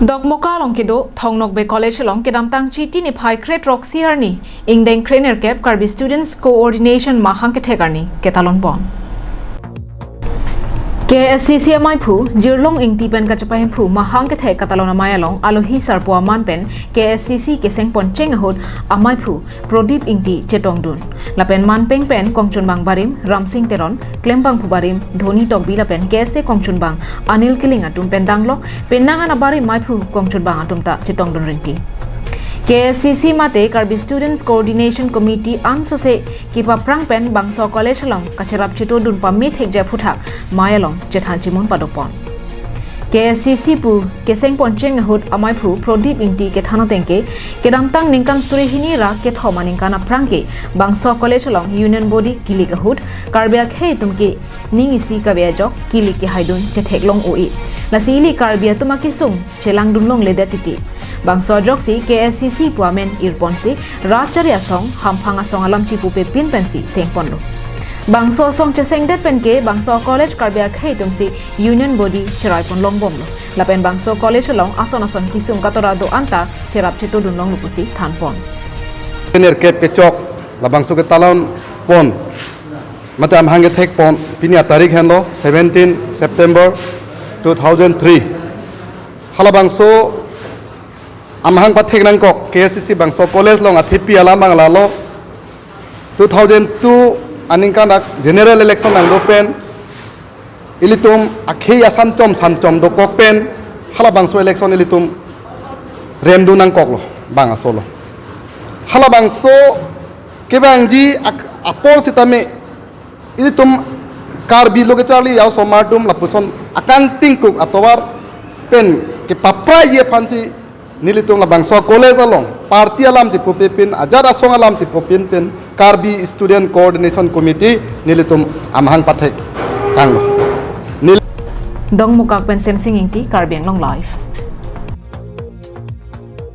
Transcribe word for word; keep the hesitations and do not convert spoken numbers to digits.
Dokmoka along kedo Thong Nokbe College along kedamtang Chiti niphai krethrok isi arni ingdeng krenerkep Karbi Students Coordination mahang kethek arni ketalon pon. K S C C amaiphu Jirlong Ingti pen kachepahemphu mahang kethek katalon amei along alohi sarpo aman pen K S C C keseng poncheng ahut amaiphu Prodip Ingti chetongdun. Lapen manpeng pen kongchunbang barim Ramsing Teron, klembangphu barim Dhoni Tokbi lapen K S A kongchunbang Anil Kiling atum pen danglok penang an abarim maiphu kongchunbang atum ta chetongdun rinti. K S C C mate Karbi Students Coordination Committee ansose kepaprang pen bangso college along kacherap chetodun pame thekji aphuthak mei along chethan chimun padopon. K S C C pu keseng poncheng ahut amaiphu Prodip Ingti kethan atengke kedamtang ningkan suri hini ra kethom aningkan aphrang ke bangso college along union body kilik ahut Karbi akhei atum ke ning isi kave ajok kilik kehaidun chetheklong o-e. Lasi ili Karbi atum akesung chelangdun longledet titi. Bangso ajoksi K S C C pu amen irponsi rat chari asong, hamphang asong alam chipupe pin pensi sengponlo. Bangso asong chesengdet penke bangso college Karbi akhei atumsi union body cheraipon longbomlo. Lapen bangso college along ason ason kesung katora do-an ta cherap chetodun longlo pusi thanpon. Nerkep kechok labangso ketalon pon mate amahang kethek pon pini atarik henlo seventeen September two thousand three. Halabangso amahang pathek nangkok K S C C bangso college along athepi alam abang lalo two thousand two aningkan dak general election nangdo pen ilitum akhei asanchom sanchom dokok pen halabangso election ilitum remdun nangkoklo bang asolo. Halabangso kevangji ak-, apor sitame ilitum Karbi lo kecharli a-osomar atum lapuson akangting kuk atovar pen kepaprai ye aphansi nelitum labangso college along party alam chipupe pin, ajat asong alam chipupe pin, Karbi Student Coordination Committee nelitum amahang pathek tanglo. Nel- Dongmukak pen Semsing Ingti, Karbi Anglong Live.